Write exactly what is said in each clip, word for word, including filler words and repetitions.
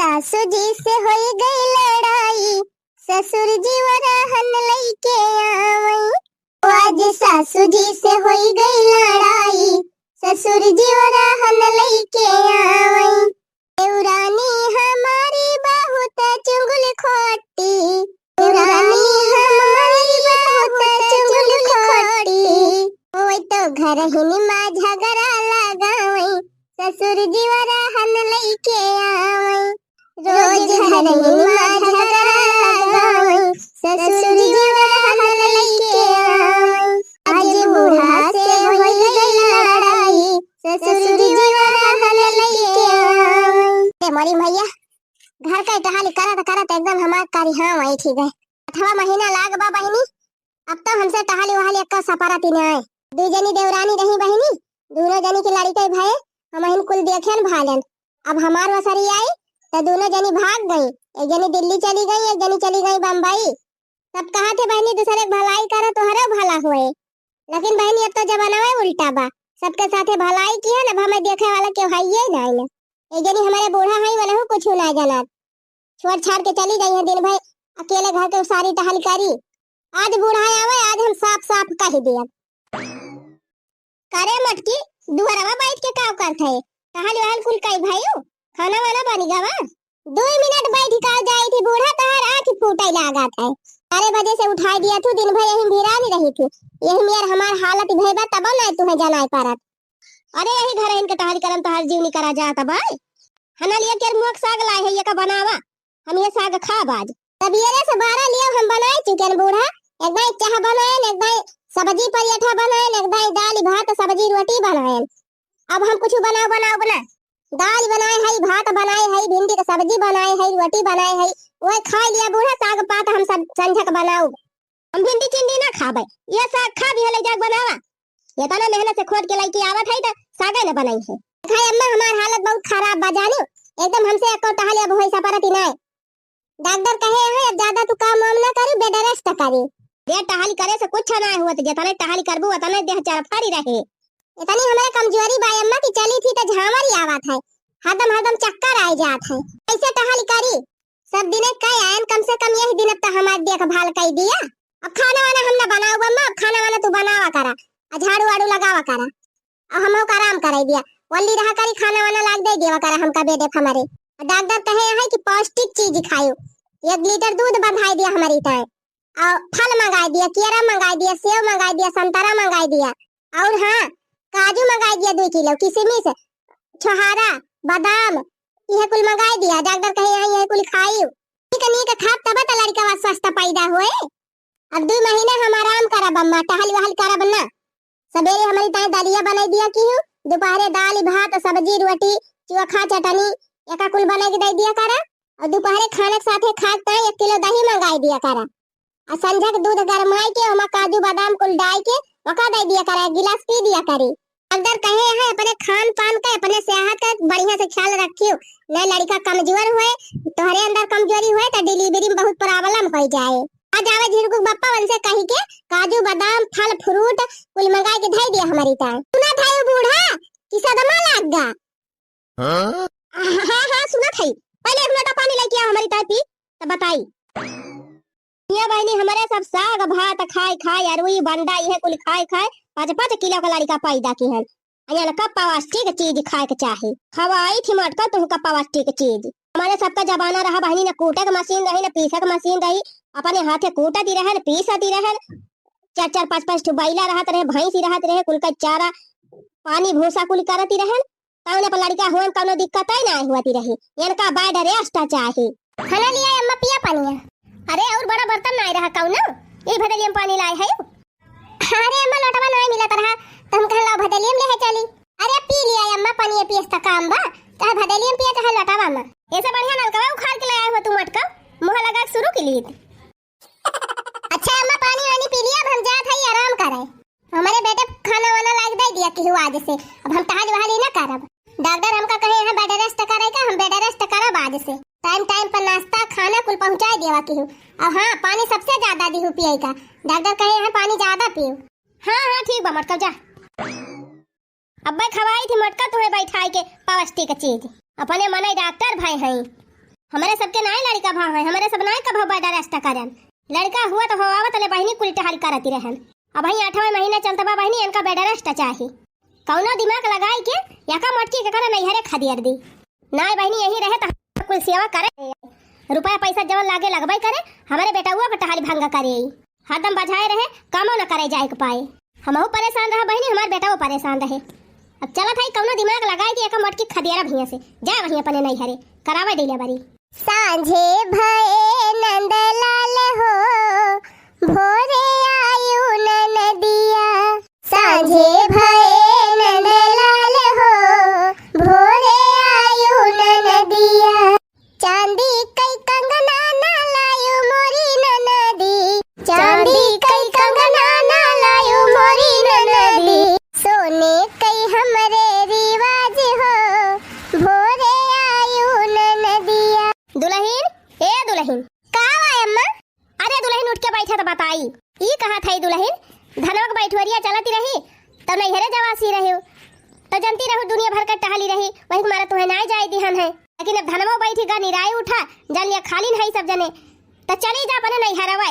सासू जी से होई गई लड़ाई, ससुर जी वराहन लइके आवई। आज सासू जी से होई गई लड़ाई, ससुर जी वराहन लइके आवई। देवरानी हमारी बहुत चुगल खोटी, देवरानी हमारी बहुत चुगल खोटी। ओए तो घर ही मा झगड़ा लगावई, ससुर जी वराहन लइके आवई। रोज घर ही मा झगड़ा लगावई, ससुर जी वराहन लइके आवई। आज बूढ़ा से होई गई लड़ाई, ससुर जी वराहन लइके आवई। ए मोरी भैया, घर का टहल करत करत एकदम हमार करिहा वही ठीक है। अठवा महीना लाग बा बहिनी, अब तो हमसे टहली वहली एक्का सपरत ही ना है। दू जनी देवरानी रही बहिनी, दूनो जनी के लड़िका भए, हमहिन कुल देखेन भालेन। अब हमार वसरी आई, तो दूनो जनी भाग गई। एक जनी दिल्ली चली गई, एक जनी चली गई बम्बई। सब कहत है बहिनी, दूसरे के भलाई करे, तोहरे भला होए। लेकिन बहिनी, अब तो जमाना उल्टा बा, सबके साथे भलाई किहन, अब हमें देखे वाला केहू हइये नाई न। एक जनी हमारे बूढ़ा हई, वनहु कुछ ना जानत। छोड़ छाड़ के चली गई है, दिन भर अकेले घर के सारी टहल करी। आज बूढ़ा आवे, आज हम साफ साफ कह दिया। करे मटकी, दुहरवा बैठ के का करत है? टहल वहल कुल कई भाई, खाना वाना बनी गवा? दो मिनट बैठ का जाई थी बूढ़ा, तहार आँख फूटे लागत है। बारह बजे से उठाई दिया थू, दिन भर यही भिरानी रही थी। यही मेर हमार हालत भय बा, तबो ना तुहे जनाई पारत। अरे यही घर इनके टहल करम तहार जीवनी करा जात बा। हना लिया के मुख साग लाए है, ये का बनावा? हम ये साग खाब आज। सबेरे से बारह लिए हम बनाए चुके हैं बूढ़ा। एक दाई चाह बनाए, एक दाई सब्जी पराठा बनाए, एक दाई दाल भात सब्जी रोटी बनाए। अब हम कुछ बनाओ, बनाओ बना। दाल बनाए है, भात बनाए है, भिंडी के सब्जी बनाए है, रोटी बनाए है। वही खा लिया बूढ़ा, साग पात हम सब संझक बनाओ। हम भिंडी चिंडी ना खाबे, ये साग खा भी है, ले जाके बनावा। ये तना मेहनत से खोद के लेके आवत है तो सागे न बनाई है। खाए अम्मा, हमार हालत बहुत खराब बा जानो, एकदम हमसे एको टहल अब होई सपरत ही नाय। डॉक्टर कहे हैं, अब ज्यादा तू काम वाम ना करी, bed rest करी। देह टहल करे से कुछ ना हुआ, तो जितने टहल करबू उतने देह चरफारी रहे। इतनी हमारे कमजोरी बा अम्मा कि चली थी तो झांवर ही आवत है, हरदम हरदम चक्कर आए जात है। कैसे टहल करी? सब दिने कह आयन, कम से कम यही दिन अब तो हमार देखभाल कई दिया। अब खाना वाना हम ना बनाऊ अम्मा, अब खाना वाना तू बनावा करा, आ झाड़ू वाड़ू लगावा करा। अब हम ओका आराम कराई दिया, वल्ली रहा करी, खाना वाना लाग दे देवा करा हमका बेडे हमारे। आ डॉक्टर कहे है कि पौष्टिक चीज खायो, एक लीटर दूध बंधाई दिया हमारी ताए, और फल मंगाई दिया, केरा मंगाई दिया, सेव मंगाई दिया, संतरा मंगाई दिया, और हाँ, काजू मंगाई दिया दो किलो, किशमिश, छोहारा, बादाम, यह कुल मंगाई दिया। डॉक्टर कहे यहाँ यह कुल खाई, नीक नीक खाब तब तो लड़का स्वस्थ पैदा होए। अब दो महीना हम आराम करब अम्मा, टहल वहल करब ना। सबेरे हमारी ताई दलिया बनाई दिया की हूँ, दोपहरे दाल भात सब्जी रोटी चोखा चटनी एका कुल बनाई के दे दिया करा, और दोपहरे खाने के साथे खाए ताई एक किलो दही मंगाई दिया करा। आ संझा के दूध गरमाई के ओमा काजू बादाम कुल डाई के ओका दे दिया करा, एक गिलास पी दिया करी। डॉक्टर कहे हैं अपने खान पान का, अपने सेहत का बढ़िया से ख्याल रखियो, न लड़का कमजोर होए, तोहरे अंदर कमजोरी होए तो delivery में बहुत problem हो जाए। आज आवे झिरकुक बप्पा उनसे कही के काजू बादाम फल फ्रूट कुल मंगाई के धई दिया हमारी ताई। सुना था बूढ़ा कि सदमा लाग गा। हाँ? हाँ, हाँ, सुनत है। पहले एक लोटा पानी लेके आओ, हमारी ताई पी, तब बताई। ये बहिनी, हमारे सब साग भात खाए खाए, अरुई बंडा, यह कुल खाए खाए, पाँच पाँच किलो का लड़का पैदा की हन। अयान का पौष्टिक चीज खाए के चाही। खवाई थी मटका तुमका पौष्टिक चीज। हमारे सबका जमाना रहा बहिनी, न कूटे के मशीन रही, न पीसे के मशीन रही, अपने हाथे कूटती रहे, न पीसती रहे। चार चार पाँच पाँच ठो बैला रहत रहे, भैंसी रहत रहे, कुल का चारा पानी भूसा कुल करती रहे। कौन अपन लड़का हुआ, कौनो दिक्कत ही ना हुआ ती रही। इनका bed rest चाही। खाना लिया अम्मा, पिया पानिया। अरे और बड़ा बर्तन ना रहा कौनो, यही भदलिया में पानी लाए है। अरे अम्मा, लोटवा ना मिलत रहा, तो हम कहला भदलिया में ले है चली। अरे पी लिया अम्मा, पानी पियस त काम बा, चाहे भदलिया में पिया चाहे लोटवा में। ऐसे बढ़िया नलकवा उखाड़ के ले आए हो तुम मटका, मुँह लगा के शुरू की लीत। अच्छा अम्मा, पानी वानी पी लिया, अब हम जात हई आराम करे। हमारे बेटे खाना वाना लाग दे दिया केहू आज से, अब हम टहल वहल ही ना करब। डॉक्टर हमका कहे हैं bed rest करे का, हम bed rest करब आज से। Time time पर नाश्ता खाना कुल पहुँचाए देवा केहू। और हाँ, पानी सबसे ज्यादा दिहू पिए का, डॉक्टर कहे हैं पानी ज्यादा पीऊ। हाँ हाँ ठीक बा मटका, जा। अब्बे खवाई थी मटका तुम्हें बैठाई के पौष्टिक चीज। अपने मने डॉक्टर भाई हैं। हमरे सबके नाय लड़िका भाव है, हमरे सब नाय कभो bed rest करन। लड़िका हुआ तो होवावत ले बहिनी कुल टहल करती रहन। अबहीं आठवाँ महीना चलत बा बहिनी, इनका bed rest चाही। कउनो दिमाग लगाई के यका मोटकी के करे नैहरे खदियर दी। नाय बहिनी यहीं रहे त कुल सेवा करे। रुपया पैसा जवन लागे लगबई करे, हमरे बेटउआ के टहल भंग करे। हरदम बझाए रहे, कामो न करे जाए के पाए। हमहू परेशान रह बहिनी, हमार बेटवो परेशान रहे। अब चलत हई कउनो दिमाग लगाई के यका मोटकी खदियरा भैया से, जा वहीं अपने नैहरे, करावे delivery। सांझे भए नंदलाल हो, भोरे आयु ननदिया। सांझे भए नंदलाल हो, भोरे आयु ननदिया। चांदी कई कंगना ना लायु मोरी ननदी, चांदी कई कंगना ना लायु मोरी ननदी। सोने कई हमरे रिवाज हो, भोरे आयु ननदिया। दुलहिन, ए दुलहिन। का बा अम्मा? अरे दुलहिन उठ के बैठा त बताई। ई कहत हई दुलहिन, धनवा के बइठवरिया चलत रही, तब नैहरे जवासी रहे। त जनती रहू दुनिया भर के टहली रही, वही के मारे तुहे नाय जाए दिहन है। लेकिन अब धनवा बैठी गा निराई उठा, जान लिया खाली नहीं सब जने। त चली जा अपने नैहरवा।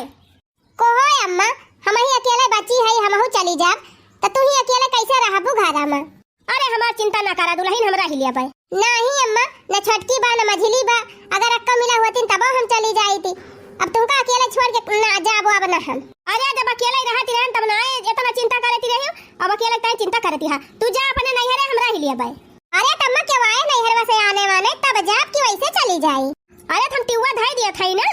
कोहो अम्मा, हमही अकेले बची हई, हमहू चली जाब, त तू ही अकेले कैसे रहबू घरा में? अरे हमार चिंता ना करा दुलहिन, हम रहि लिया बे। नाही अम्मा, न छोटकी बा, न मझिली बा, अगर अक्का मिला होतिन तबो हम चली जाइती। अब तुमका अकेले छोड़ के ना जाबो अब ना हम। अरे जब अकेले रहती रहन तब ना एतना चिंता करती रही, अब अकेले तय चिंता करती हा। तू जा अपने नैहरे, हम रहि लिया बे। अरे तम्मा के वाए नैहरवा से आने वाने तब जाब कि वैसे चली जाई। अरे त हम टिउआ धई दिया थई ना।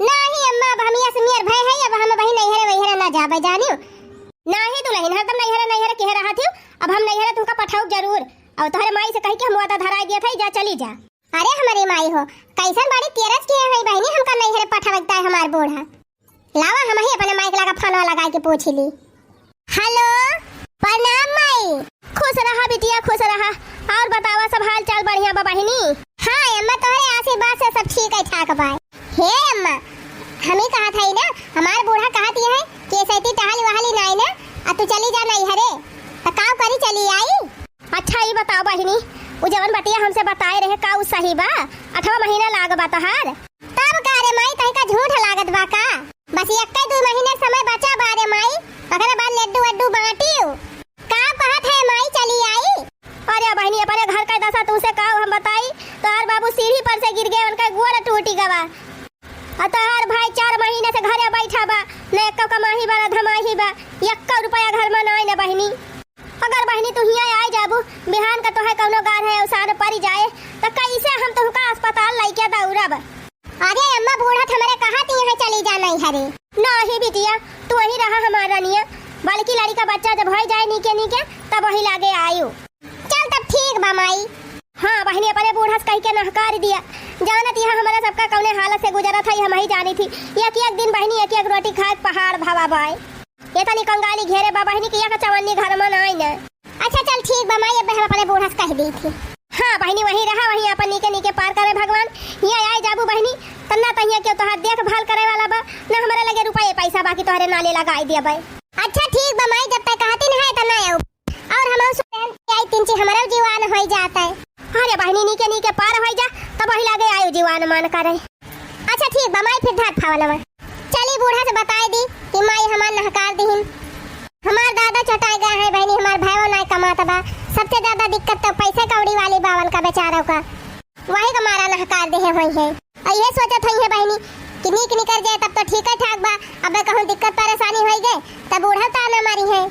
नाही अम्मा, अब हम यस मियर भय है, अब हम वही नैहरे वैहरे ना जाबे जानियो। नाही दुलहिन, हरदम नैहरे नैहरे कहे रहत हियो, अब हम नैहरे तुमका पठाउब जरूर। अब तोहरे माई से कही के हम वादा धराई दिया थई, जा चली जा। अरे हमरी माई हो, कैसन बड़ी तेरज किहे है बहिनी, हमका नैहरे पठावे के ताई हमार बूढ़ा। लावा हमही अपने माई के लगा फोनवा लगाई के पूछ ली। हेलो, प्रणाम माई। खुश रहा बिटिया, खुश रहा। और बतावा, सब हाल चाल बढ़िया बा बहिनी? हाँ अम्मा, तोहरे आशीर्वाद से सब ठीक है ठाक बा। हे अम्मा, हम ही कहत हई ना, हमार बूढ़ा कहत ये है कि ऐसे टहल वहली नाई ना, आ तू चली जा नैहरे, त काव करी चली आई? अच्छा ई बताओ बहिनी, उ जवन बतिया हमसे बताए रहे का उ सही बा? अठवा महीना लाग बा तहार। तब का रे माई, तनिका झूठ लागत बा का? बस एक्के दुइ महीने समय बचा बा रे माई, ओकरे बाद लड्डू वड्डू बाँटियो। का कहत है माई, चली आई? अरे बहिनी, अपने घर का दशा तुमसे का हम बताई, तोहार बाबू सीढ़ी पर से गिर गए, उनका गोड़ टूटी गवा। आ तोहार भाई चार महीने से घरे बैठा बा, न एक्को कमाही बा, न धमाही बा, एक्को रुपया घर में नाई न बहिनी। अगर बहिनी तू हियाँ आइ जाबू, बिहान का तोहे कउनो गाढ़े अवसान परि जाए, त कइसे हम तुहका अस्पताल लइके दौड़ब? अरे अम्मा, बूढ़ा त हमरे कहत हियाँ चली जा नैहरे। नाही बिटिया, तू वहीं रहा हमार रनिया, बल्कि लड़िका बच्चा जब होइ जाए नीके नीके, तब वही लागे आयु। चल तब ठीक बा माई। हाँ बहिनी, अपने बूढ़ा से कहि के नहकार दिया। जानत हिया हमरा सबका कउने हालत से गुजरत हई, हमही जानी थी। एक एक दिन बहिनी, एक एक रोटी खाए के पहाड़ भवा बाय। ये तनी कंगाली घेरे बा बहिनी कि एक चवन्नी घर में नाई न। अच्छा चल ठीक बा माई, अब हम अपने बूढ़ा से कहि दी थी। हाँ बहिनी, वहीं रहा, वहीं अपन नीके नीके पार करे भगवान। हियाँ आइ जाबू बहिनी, त ना त हियाँ केहू तोहार देखभाल करे वाला बा, ना हमरा लगे रुपये पैसा बा कि तोहरे नाले लगाई दिया बे। अच्छा ठीक बा माई, जब तक कहती न है त ना आऊ। और हम उस बहन के आई तिनची हमरो जीवान होइ जात है। अरे बहिनी, नीके नीके पार होइ जा, तब वही लागे आयु जीवान मान करे। अच्छा ठीक बा माई, फिर धात फावल में चली बूढ़ा से बताई दी कि माई हमार नहकार दिहिन। हमार दादा चटाई गए हैं बहिनी, हमार भाईवा नाई कमात बा। सबसे ज्यादा दिक्कत तो पैसे कौड़ी वाली बावन का बेचारों का, वही का मारा नहकार देहे होई है। और ये सोचत होई है बहिनी कि नीक निकर जाए तब तो ठीक है ठाक बा, अब कहूँ दिक्कत परेशानी होई गए तब बूढ़ा ताना मारी है।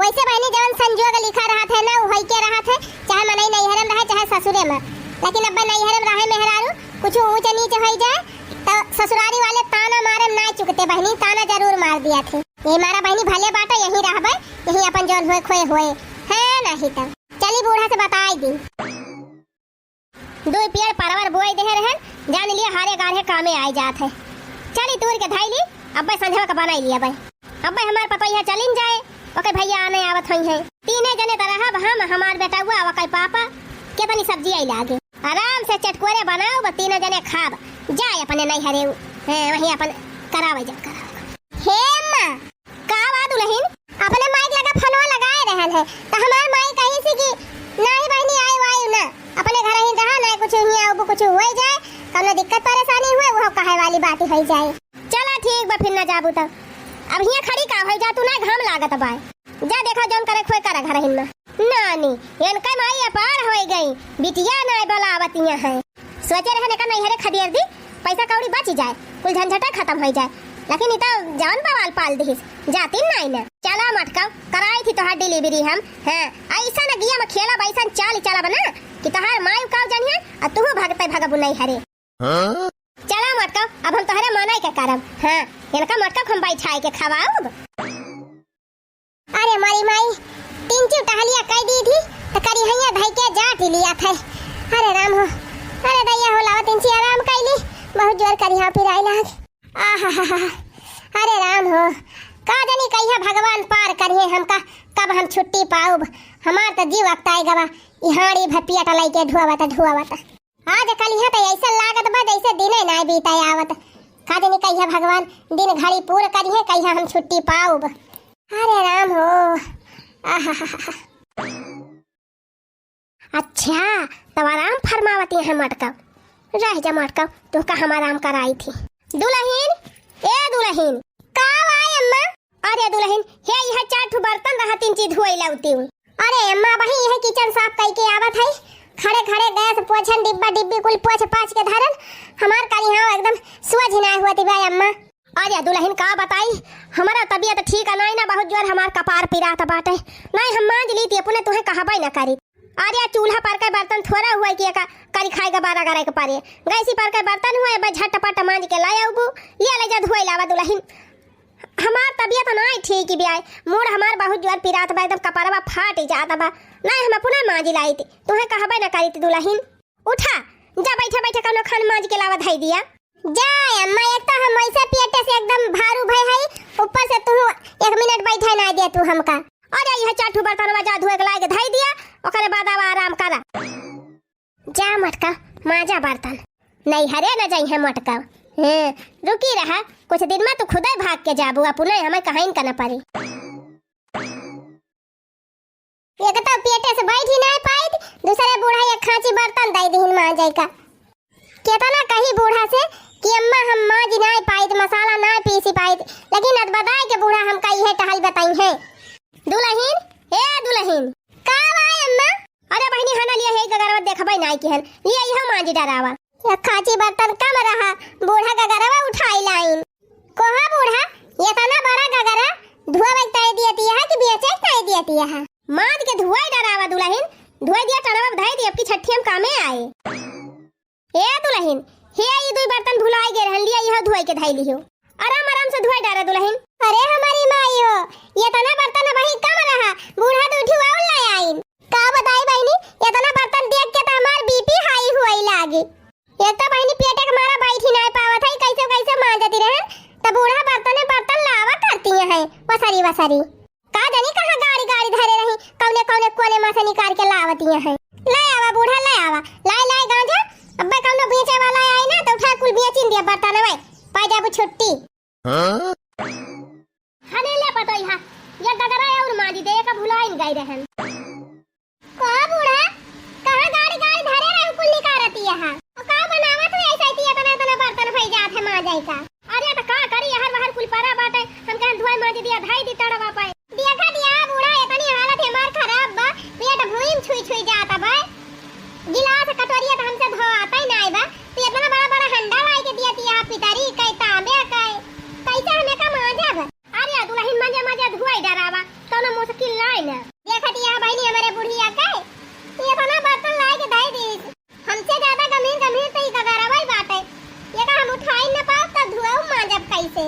वैसे बहिनी जवन संजोग लिखा रहत है ना, उ होई के रहत है, चाहे मनई नैहरे में रहे चाहे ससुरे में। लेकिन अब नैहरे में रहे मेहरारू कुछ ऊंच नीच होई जाए तो ससुरारी वाले ताना मारे ना चुकते बहिनी, ताना जरूर मार दिया थे। ये मारा बहिनी भले बाटा यहीं रहबे, यहीं अपन जौन होए खोए होए है, नहीं तो चली बूढ़ा से बताई दी। दुई पेड़ परवर बोई देहे रहन, जान लिया हारे गाढ़े कामे आइ जात है। चली तूर के धाई ली, अब्बे संझवा का बनाई लिया बे। अब्बे हमार पतोहिया चलिन जाए, ओके भैया आने आवत होई है। तीने जने त रहब हम, हमार बेटउआ, ओके पापा, केतनी सब्जी आई लागे। आराम से चटकोरे बनाओ, बस तीनों जने खाब। जाए अपने नैहरे उ, हैं, वहीं अपन करावे जा, करावे। हे अम्मा, का बा दुलहिन? अपने माई के लगा फोनवा लगाए रहल है, त हमार माई कही सी कि नाही बहिनी, आयु, आयु ना, अपने घर ही रहा, ना कुछ हियाँ अब कुछ होइ जाए, कौनो दिक्कत परेशानी हुए, वो कहे वाली बात ही होइ जाए। चला ठीक बा, फिर ना जाबू तब। अब हियाँ खड़ी का होइ जा, तू ना घाम लागत बा। जा देखा जौन करे खोए करा घरहिन में। नानी, इनका माई अपार होइ गई, बिटिया ना बोलावतिया है। सोचे रहे ने का नैहरे खदेर दी, पैसा कौड़ी बच जाए, कुल झंझटे खतम होइ जाए, लेकिन ई तो जौन बवाल पाल दिहिस, जातिन नाई ना। चला मटकाऊ, कराई थी तोहार delivery हम, हाँ, ऐसा न गिया में खेलब, ऐसा चाल चलब ना कि तोहार माई काऊ जानिए, आ तू भगते भगबू नैहरे। हाँ? चला मटकाऊ, अब हम तोहरे मनाई के करब, हाँ, इनका मटकाऊ हम बैठाई के खवाऊब। अरे मोरी माई, तीन चू टहलिया कई दी थी, तो करिहैया धई के जाट ही लिया थे। अरे राम हो, अरे दैया हो, लावा तीन ची आराम कैली, बहुत जोर करिहा पिराई लाग। आहा, अरे राम हो, का जानी कहिया भगवान पार करिहे हमका, कब हम छुट्टी पाउब। हमार तो जीव अकताई गवा, ई हाड़ी भपिया टलाई के धुआवत, धुआवत। आज कलिहा तो ऐसे लागत बा जैसे दिने नाय बीते आवत। का जानी कहिया भगवान दिन घड़ी पूर करिहे, कहिया हम छुट्टी पाउब। अरे राम हो, आहा। अच्छा, तब आराम फरमावती है मटका। रह जा मटका, तुहका हम आराम कराई थी। दुलहिन, ए दुलहिन। का वाय अम्मा? अरे दुलहिन, हे इहे चार ठो बर्तन रहा, तीन चीज धोई लावती हूँ। अरे अम्मा, वही इहे kitchen साफ कई के आवत है। खड़े खड़े गैस पोछन, डिब्बा डिब्बी कुल पोछ पाछ के धरन। हमार करिहा एकदम सोझ ना हुआ ती भाई अम्मा। अरे दुलहिन का बताई, हमारा तबियत ठीक नाई ना, बहुत जोर हमार कपार पिरात बाटे। नाई हम मांज ली ती अपने, तुहे कहबे ना करी। अरे चूल्हा पर के बर्तन थोड़ा हुआ कि एका करी खाए के बारा करे के परे। गैसी पर के बर्तन हुआ, बस झटपट मांज के लाया उबू, ले ले जा धोई लावा दुलहिन। हमार तबियत नाई ठीक बियाय, मूड़ हमार बहुत जोर पिरात बा, एकदम कपरवा फाट जात बा। नाई हम अपने मांज लाई ती, तुहे कहबे ना करी ती दुलहिन। उठा, जा बैठे बैठे कौनो खान मांज के लावा धई दिया। जा अम्मा, एक तो हम वैसे पेटे से एकदम भारू भय हई, ऊपर से तू एक मिनट बैठे ना दे तू हमका। अरे इहे चार ठो बर्तनवा जा धोए के लायक धई दिया, ओकरे बाद आवा आराम करा। जा मटका, माजा बर्तन। नैहरे न जइहे मटका। हैं, रुकी रहा, कुछ दिन में तू खुदे भाग के जाबू, अपने हमें कहीं का न परी। एक तो पेटे से बैठ ही नाय पाइत, दूसरे बूढ़ा एक खांची बर्तन दे दिहिन मांजे का। केतना कही बूढ़ा से कि अम्मा हम मांज नाय पाइत, मसाला नाय पीसी पाइत, लेकिन अद बताए के बूढ़ा हमका इहे टहल बताई है। दुलहिन, ए दुलहिन। का वाय अम्मा? अरे बहिनी, हना लिया है गगरवा देखबै नाय किहन, लिया इहो मांज डरावा। या खांची बर्तन कम रहा, बूढ़ा गगरवा उठाई लाइन। कोहा बूढ़ा, एतना बड़ा गगरा धोवे के ताई दियती है कि बेचे के ताई दियती है? मांज के धोए डरावा दुलहिन, धोए दिया टरवा धई दी, अब की छठी हम कामे आए। ए दुलहिन, हे ई दुई बर्तन भुलाई गए रहन, लिया इहो धोए के धई लिहो। आराम आराम से धोए डारा दुलहिन। अरे हमारी माई हो, एतना बर्तन अबही कम रहा, बूढ़ा दू ठू और ले आइन। का बताई बहिनी, एतना बर्तन देख के तो हमार BP high हुए लागी। एक तो बहिनी पेटे के मारा बैठी नाय पावत है, कैसे कैसे मांजती रहन, त बूढ़ा बर्तने बर्तन लावा करती हैं वसरी वसरी। का जानी कहाँ गाड़ी गाड़ी धरे रही, कौने कौने कोने में से निकाल के लावती हैं। ले आवा बूढ़ा, ले आवा, लाई लाई गांजा। अब्बे कौनो बेचे वाला आई ना तो उठा कुल बेचिन दिया बर्तन में, पाई जाबू छुट्टी। हाँ? हने ले पतोइहा, ये गगरा और मांजी दे, एक भुलाइन गई रहन। का बूढ़ा, कहाँ गाड़ी गाड़ी धरे रहे कुल निकारती यहाँ? और का बनावत हुए ऐसा इतनी इतना इतना बर्तन भई जात है मांजे का? अरे तो का करी, हर बाहर कुल परा बाटे, हम कहन धोए मांज दिया, धई दी तड़वा पे। देखा दिया बूढ़ा, इतनी हालत हमार खराब बा, पेट भुइम छुई छुई जाता बा। गिलास कटोरिया तो हमसे धोआता ही नाई बा, तो इतना बड़ा बड़ा हंडा लाई के दिया तिया पितरी कई तांबे कई, कैसे हमें का मांजब? अरे दुलहिन मजे मजे धुआई डरावा, कौनो मुश्किल नाई ना। देखत यह बहिनी हमरे बुढ़िया के, ये इतना बर्तन लाई के धई दी। हमसे ज्यादा गंभीर गंभीर तो ई गगरवा ही बाटे। ये का हम उठाई न पाओ तब धुआऊ मांजब कैसे?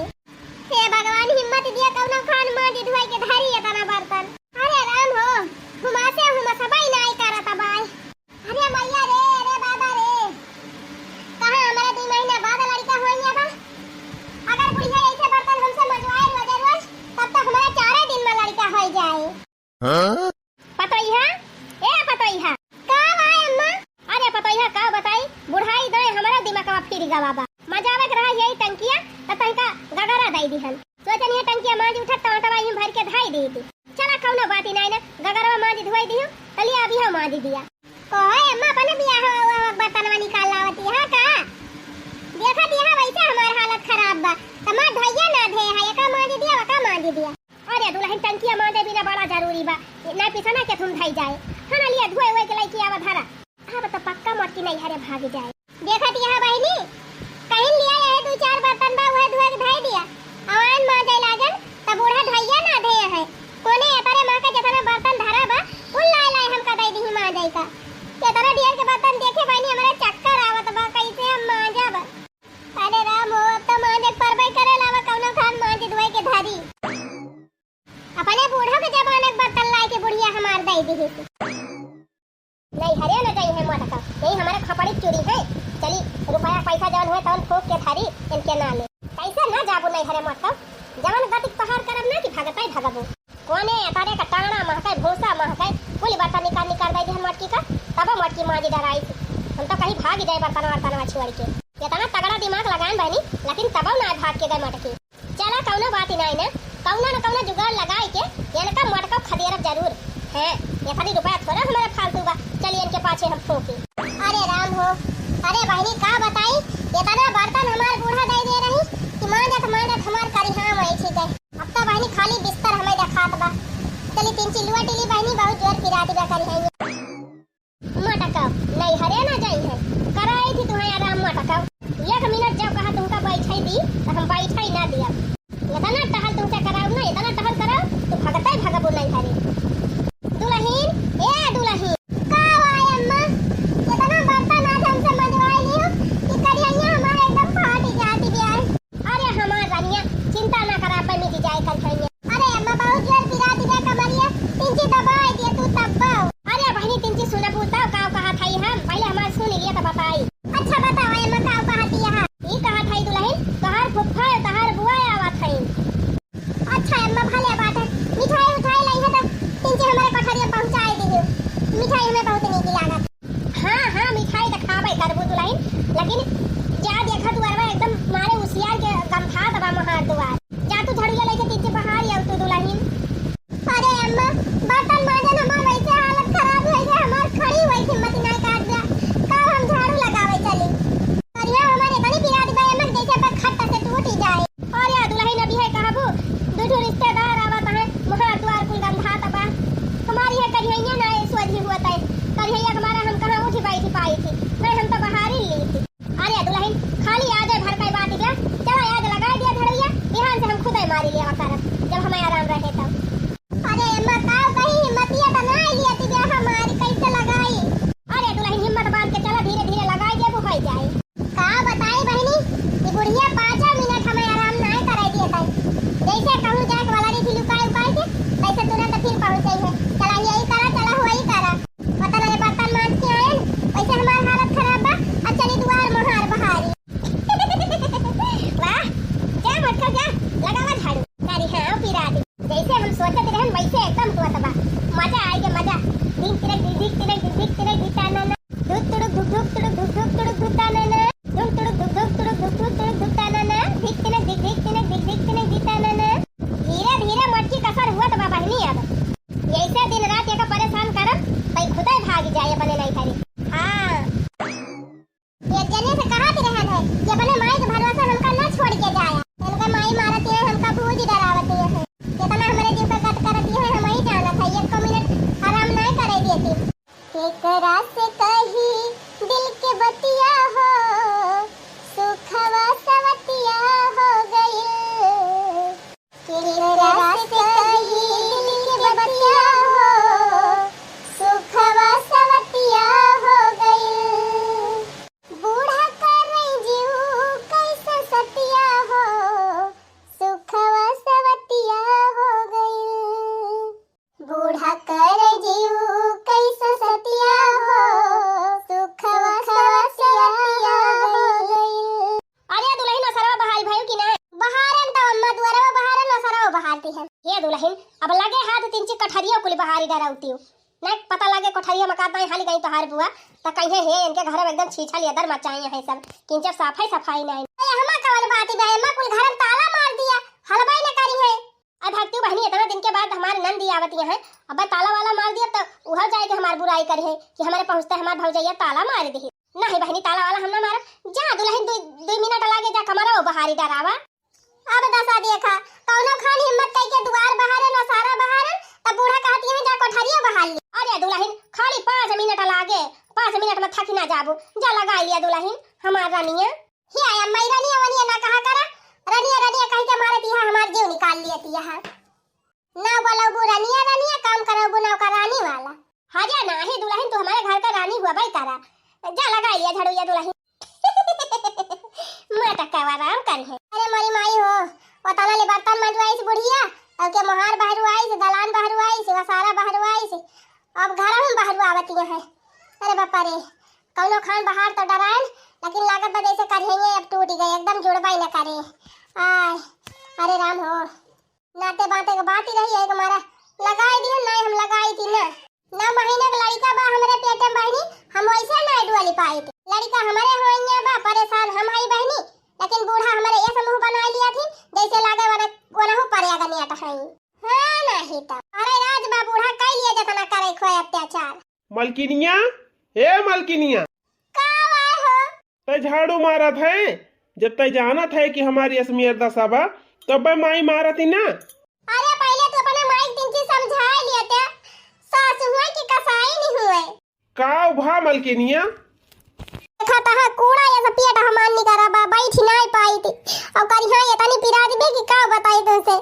हे भगवान हिम्मत दिया कौनो खान मांजी धुआई के धरी इतना बर्तन। अरे राम हो, हुमा से हुमा सबाई नाई करत बाय। अरे मैया रे, अरे बाबा रे, कहाँ हमारा दो महीना बाद लड़का होइया बा? अगर बुढ़िया ऐसे बर्तन हमसे मजवाए रोजे रोज, तब तो हमारा चारे दिन में लड़का हो जाए। हाँ? पतोइहा, ए पतोइहा। का बा अम्मा? अरे पतोइहा का बताई, बुढ़ाई दे हमारा दिमागवा फिर गवा बा। मजावे के रहा यही टंकिया, त तनिका गगरा दई दिहन। सोचन ये टंकिया मांज उठत त आटवा ही भर के धाई दी थी। चला कौनो बात ही नाई ना, गगरवा मांज धोई दिहु, तलिया अभी हम मांज दिया। ओए अम्मा, अपने बियाह हुआ बर्तनवा निकाल लावती है का? आई जाए। हाँ ना, लिया धोए वोए के लइके आवा धरा। अब तो पक्का मोटकी नैहरे भाग जाए। देखत यह बहिनी, कहीं लिया यह दू चार बर्तन बा, वह धोए के धई दिया। अवान मांजे लागन, त बूढ़ा ढैया ना धे है। कोने एतरे महके जेतना बर्तन धरा बा, कुल लाए लाए हमका दई दिही मांजे का। एतना ढेर के बर्तन देखे बहिनी, हमरा चक्कर आवत बा, कैसे हम मांजब? अरे राम हो, अब तो मांजे के परबे करे लावा, कौनो खान मांज धोए के धरी। अपने बूढ़ो के जमाने के बर्तन लाए के बुढ़िया हमार दई दिही। नैहरे न जइहैं मोटका, यही हमारे खपड़ी चुरिहैं। चली, रुपया पैसा जौन होए तौन फूंक के धरी, इनके नामे। कैसे न जाबू नैहरे मोटका, जवन गति तोहार करब ना कि भगतै भगबू। कोने तारे का टांगड़ा महकै, भूसा महकै, कुल बर्तन निकाल निकाल दे दिहन मोटकी का, तब मोटकी मांजी डराई थी। हम तो कहीं भाग जाए बर्तन वर्तन छोड़ के। इतना तगड़ा दिमाग लगाएन बहिनी, लेकिन तब ना भाग के गए मोटकी। चला, कौनो बात ही नाई ना, कौनो न कौनो जुगाड़ लगाई के इनका मोटका खदेरब जरूर। हैं, इतनी रुपया थोड़ा हमारे फालतू बा, चली इनके पाछे हम फूंकी। अरे राम हो, अरे बहिनी का बताई, इतना बर्तन हमार बूढ़ा दे दे रही कि मांजत मांजत हमार करिहा में ऐठी गए। अब तो बहिनी खाली बिस्तर हमें देखात बा। चली तीन चिल्लुआ टिली बहिनी, बहुत जोर पिरात बा करिहा। मोटका, नैहरे ना जाई है। कराई थी तुम्हें आराम मोटका। एक मिनट जब कहा तुमका बैठाई दी, तो हम बैठाई ना दिया। इतना टहल तुमसे कराऊ ना, इतना टहल कराऊ, तो भगते भगबू नैहरे। दुलहिन, ए दुलहिन। का हुआ अम्मा? इतना बर्तन आज हमसे मंजवाई लियो कि करिहैया हमारे एकदम फाटी जाती बिया। अरे हमार रनिया, चिंता ना करा, अब्बे मिट जाए करिहैया। अरे अम्मा, बहुत जोर पिरात बा कमरिया, तिनची दबाई दिया तू तब्बो। अरे बहिनी, तिनची सुनबू तब का कहत हई हम, पहिले हमार सुन लिया त बताई। अच्छा बताओ अम्मा, का कहत हई? ई कहत हई दुलहिन, तोहार फुफ्फा अउ तोहार बुआ आवत हई। अच्छा अम्मा, भले बात है, मिठाई उठाई लइहे त तिनची हमारे कोठरिया पहुँचाई दियो, मिठाई हमें बहुत नीक लागत। हाँ, हाँ, मिठाई त खाबे करबू दुलहिन, लेकिन जा देखा दुआरवा एकदम मारे उसियार के गंधात बा मोहार दुआर। जा तू झाड़ुया लेके तिनची बहार आऊ तू दुलहिन। अरे अम्मा, बर्तन मांजन हमार वैसे हालत खराब होइ गए, हमार खड़ी हुई हिम्मत नहीं काट गया। कब हम झाड़ू लगावे चली? करिया हमारे इतनी पिरात बा अम्मा, जैसे पर खट से टूट ही जाए। अरे दुलहिन, अभी है कहबू, दू ठो रिश्तेदार आवत हैं, मोहार दुआर कुल गंधात बा। हमारी है करिहैया ना ए सोझी हुआ तय। करिहैया के मारा हम कहाँ उठी बैठी पाई थी, नहीं हम तो बहारी ली थी। अरे दुलहिन, खाली आजे भर का बात बा, चला आज लगाई दिया झड़ुआ, बिहान से हम खुदे मारी लेवा करब, जब हमें आराम रहे तब। अरे अम्मा, का कहीं हिम्मतिया त ना आई लिया तू हमारी, कैसे लगाई? अरे दुलहिन, हिम्मत बांध के चला, धीरे धीरे लगाई देबू, होई जाए। का बताई बहिनी, ई बुढ़िया पाँचों मिनट हमें आराम नाय करे दिए तई। जैसे कहूँ जाए वाला रही थी लुकाए उकाए के, तैसे तुरंत फिर पहुँच गई है। चला यही करा, चला हुआ ही करा। पता नहीं बर्तन मांज के आयन, वैसे हमार हालत खराब बा। अब चली दुआर मोहार बहारी। वाह, जा मोटका जा, लगावा झाड़ू। करिहा पिरात। जैसे हम सोचत रहन वैसे एकदम हुआ तबा। मजा आएगा मजा। धिक तिनक धिक, धिक तिनक धिक, धिक तिनक धिक ताना ना। धुक तुड़ुक धुक, धुक तुड़ुक धुक, धुक तुड़ुक धुक ताना ना। धुक तुड़ुक धुक, धुक तुड़ुक धुक, धुक तुड़ुक धुक ताना ना। धिक तिनक धिक, धिक तिनक धिक, धिक तिनक धिक ताना ना। धीरे धीरे मोटकी कसर हुआ तबा बहिनी अब। यैसे दिन रात एका परेशान करब, तई खुदे भाग जाए अपने नहीं करे। हाँ। एक जने से कहत रहन है कि अपने माई के भरोसा हमका ना छोड़ के जाया। इनका माई मारत है, हमका भूत डरावत है। कितना हमरे जीव का गत करत है, हम ही जानत है। एक मिनट आराम नहीं करे देती। केकरा से कही दिल के बतिया हो, सुखवा सवतिया हो गइल। केकरा से कही दिल के बतिया हो, सुखवा सवतिया हो गइल। बूढ़ा करे जीव कैसे सतिया हो, सुखवा सवतिया हो गइल। बूढ़ा करे जीव कैसे सतिया हो, सुखवा सवतिया हो गइल। अरे दुलहिन, ओसरवा बहारी भइल कि ना? बहारन त अम्मा दुआरवा बहारन, ओसरवा बहारती है। हे दुलहिन, अब लगे हाथ तिनची कठरिया कुल बहारी डरावती हो। नहीं पता लगे कोठरिया में का दाई हाली गई तोहार बुआ, त कहिए हे इनके घर में एकदम छीछा लियादर मचाए हैं सब, किंचर साफाई सफाई नहीं। ए, हमा कवन बात बा, अम्मा कुल घर में ताला मार दिया, हलवाई न करी है। अब भक्ति बहनी, इतना दिन के बाद हमारे नंदी आवती हैं, अब ताला वाला मार दिया, तो उहर जाए के हमार बुराई करे है कि हमारे पहुँचते हमार भौजैया ताला मार दी। नहीं बहनी, ताला वाला हम ना मारब। जा दुलहिन, दो, दो मिनट लागे, जा कमरा वो बहारी डरावा। अब दसा देखा, कौनो खान हिम्मत कई के दुआर बहारे न सारा बहारे, तब बूढ़ा कहती है, "जा कोठरिया बहार ली।" अरे दुलहिन, खाली पाँच मिनट लागे, पाँच मिनट में थकी ना जाबू। जा लगाइ लिया दुलहिन, हमार रनिया। हे अम्मा, ई रनिया वनिया ना कहा करा, रनिया रनिया कहि के मारत यहाँ हमार जीव निकाल लियत यहाँ। ना बोलबू रनिया रनिया, काम करबू नौकरानी वाला। हाँ जा ना, हे दुलहिन, तू हमारे घर का रानी हुआ भाई तारा। जा लगाइ लिया झाड़ू या दुलहिन। मैं तो कब आराम करी है। अरे मोरी माई हो, ओतना ले बर्तन मंजवाइस बुढ़िया, ओके मोहार बहरवाइस, दलान बहरवाइस, वसारा बहरवाइस, अब घर हम बहरवावतिया है। अरे बापा रे, कौनो खान बहार तो डराएन, लेकिन लागत बा जैसे करिहैये अब टूट गए, एकदम जुड़बा ही न करे। आय, अरे राम हो, नाते बाते के बात ही रही है कि हमारा लगाई दिया, नहीं हम लगाई थी ना। नौ महीने के लड़का बा हमरे पेट में बहिनी, हम वैसे नहीं डुअली पाई थी। लड़का हमरे होइया बा, परेशान हम हई बहिनी, लेकिन बूढ़ा हमरे ऐसे मुंह बनाई लिया थी, जैसे लागे वना, वनहु परेगा नियत हई। हाँ, नहीं तो। अरे राज बा बूढ़ा, कई लिए जतना करे खोए अत्याचार। मलकिनिया, ए मलकिनिया। का आए हो? तै झाड़ू मारत है, जब तै जानत है कि हमारी असमियत दशा बा, तब माई मारत ही ना। अरे पहले तू अपने माई के तीन चीज समझाए लिए ते, सास हुए कि कसाई नहीं हुए। का भा मलकिनिया? देखा तहा कूड़ा ये सब पेट हमार निकरा बा, बैठी नाई पाई थी। और करिहा ये तनी पिराज भी कि का बताई तुमसे।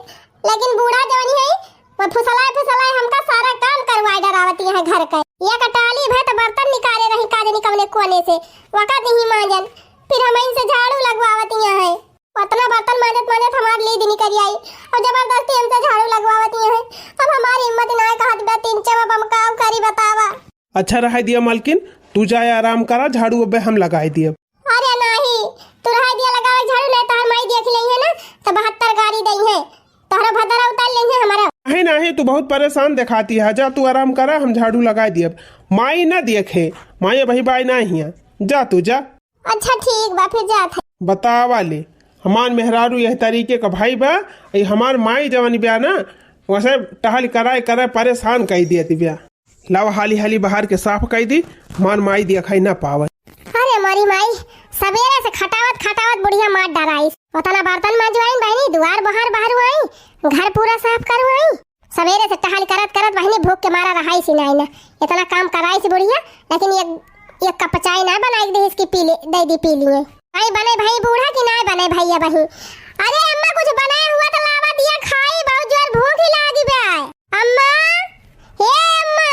लेकिन बूढ़ा जवानी है, वो फुसलाए फुसलाए हमका सारा काम करवाए डरावती है घर के। ये कटाली भर तो बर्तन निकाले रही काजनी कवने कोने से, वका नहीं मांजन। फिर हम इनसे झाड़ू लगवावती है। उतना बर्तन मांजत मांजत हमार लीद निकल आई। अब जबरदस्ती हमसे झाड़ू लगवावती है। अब हमारी हिम्मत ना कहत बा तीन चम अब हम का करी बतावा। अच्छा रहे दिया मालकिन, तू जाए आराम करा, झाड़ू अबे हम लगाए दियब। अरे नाही, तू रहे दिया लगावे झाड़ू, नहीं तोहर माई देख लेई है ना, तो बहत्तर गारी दई है, तोहरा भदरा उतार लेई है हमारा। नहीं नहीं, तू बहुत परेशान दिखाती है, जा तू आराम करा, हम झाड़ू लगाए दियब। माई ना देखे, माई अबही बाई ना हिया, जा तू जा। अच्छा ठीक बा, फिर जात है। बतावा ले, हमार मेहरारू यह तरीके का भाई बा, ये हमार माई जवानी बा ना, वैसे टहल कराए कराए परेशान कई दियत बा। लावा हाली हाली बाहर के साफ कई दी, हमार माई दिखाई ना पावे। अरे मोरी माई, सवेरे से खटावत खटावत बुढ़िया मार डराइस। उतना बर्तन मांजवाइन बहिनी, दुआर बहार बहरवाई, घर पूरा साफ करवाई। सवेरे से टहल करत करत बहिनी भूख के मारा रहाई सी नाई ना। इतना काम कराई सी बुढ़िया, लेकिन एक, एक कप चाय ना बनाई दे इसकी पी ले, दे दी पी लिए। भाई बने भाई बूढ़ा कि ना बने भाई अबही। अरे अम्मा कुछ बनाए हुआ तो लावा दिया खाई, बहुत जोर भूख ही लागी बा। अम्मा, हे अम्मा।